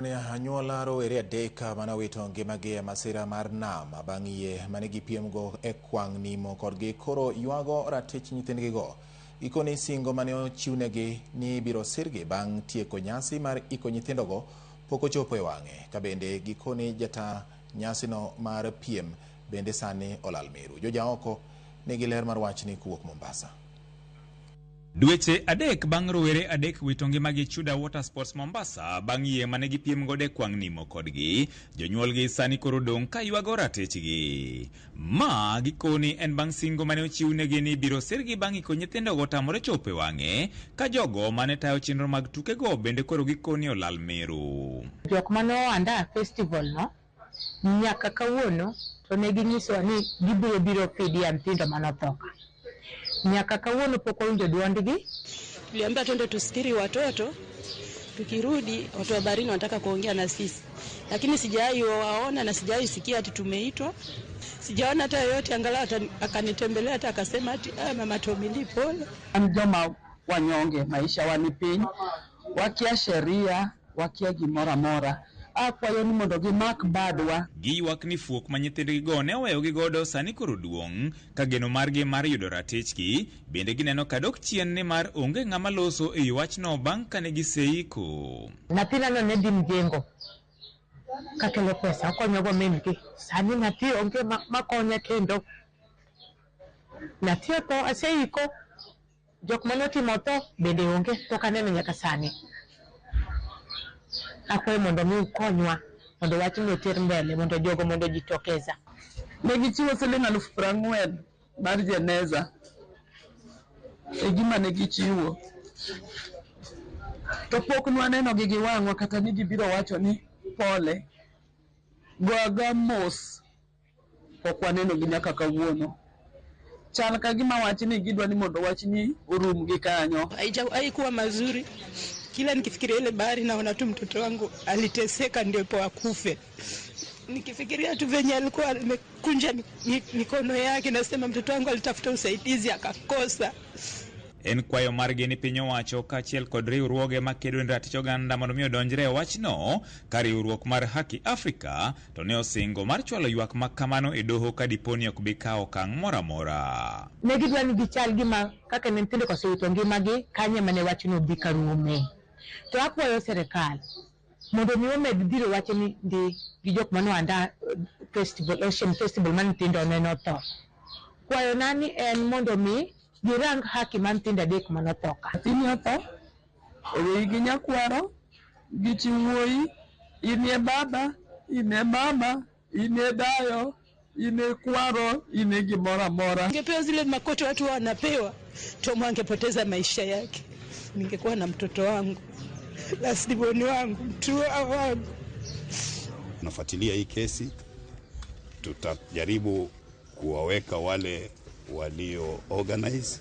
Anyuola rowere adek mane owito ngimagi e masira mar nam bang' yie mane gipiemgo e kwang' nimo kodgi koro ywago ratich nyithindgigo. Gikone singo mane ochiwnegi ni ibiro sirgi bang' tieko nyasi mar iko nyithindogo pok ochopo e wang'e. Ka bende gikone jata nyasino mar piem bende sani olal meru. Jojaoko nigi ler mar wachni kowuok Mombasa. Dweche 3 bang' rowere 3 wito ngimagi Chuda Water Sports Mombasa bang' yie mane gipiem godo e kwang' nimo kodgi, jonyuolgi sani koro dong' ka ywago ratichgi. Ma gikoni en bang' singo mane ochiwnegi ni ibiro sirgi bang' iko nyithindogo tamore chopo e wang'e, ka jogo mane tayo chenro mag tukego bende koro gikoni olal meru. Jok mane oandaa festival no nyaka kawuono to ne ginyisowa ni gibiro biro fidia nyithindo manotho ka. Nyaka kawuono pok wawinjo duondgi. Tuliambia twende tusitiri watoto, tukirudi watu wa baharini wanataka kuongea na sisi, lakini sijawahi waona na sijawahi sikia ati tumeitwa. Sijaona hata yoyote angalau akanitembelea hata akasema ati mama Tomili pole. Joma wanyonge, maisha wani piny, wakia sheria, wakia gimoro amora. Akwayo ni mondo gimak badwa. Giywak ni fuok ma nyithindgigo ne oweyogi godo sani koro duong', ka geno margi mar yudo ratichgi bende gineno ka dok chien nimar onge ng'ama loso e wi wachno bang' kane giseiko. Nyathina no ne dhi mjengo kakelo pesa okonyogo min gi. Sani nyathi onge makonye kendo. Nyathi otho aseiko, jok manotimo tho bende onge, pok aneno nyaka sani. Akwayo mondo mi ukonywa mondo wachni oter mbele mondo jogo mondo jitokeza. Ne gichiwo siling 40,000 mar jeneza e gima ne gichiwo, to pok nwaneno gi wang'wa kata ni gibiro wacho ni pole goaga mos, pok waneno gi nyaka kawuono. Chal ka gima wachni gidwa ni mondo wachni orum gi kanyo. Haikuwa mazuri. Kila nikifikiria ile bahari naona tu mtoto wangu aliteseka ndipo akufe. Nikifikiria tu venye alikuwa amekunja mikono yake, nasema mtoto wangu alitafuta usaidizi akakosa. En kwayo margi ni piny owacho kaachiel kod riwruoge makedo ne ratich oganda mondo mi odonjre e wachno, ka riwruok mar Haki Afrika to ne osingo mar chwalo ywak ma kamano e doho ka dipo ni ok bi kawo okang' moro amora. Ne gidwa ni gichal gima kaka ne nyithindo osewito ngimagi, kanyo ema ne wachno dhi karume. To akwayo sirikal mondo mi omed dhiro wachni ndi gi jok mane oandaa festival, Ocean Festival ma nyithindo ne notho. Kwayona ni en mondo mi girang haki mar nyithindo 3 manotho ka. Nyathini otho, oweyi gi nyakwaro, gi chi wuoyi, in e baba, in e mama, in e dayo, in e kwaro, in e gimoro amora. Ningepewa zile makoto watu wanapewa, Tom angepoteza maisha yake. Ningekuwa na mtoto wangu, last born wangu, mtu wangu. Tunafuatilia hii kesi, tutajaribu kuwaweka wale walio organize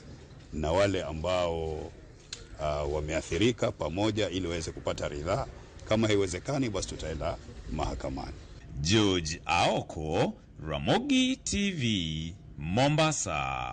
na wale ambao wameathirika pamoja ili waweze kupata ridhaa. Kama haiwezekani basi tutaenda mahakamani. George Aoko, Ramogi TV, Mombasa.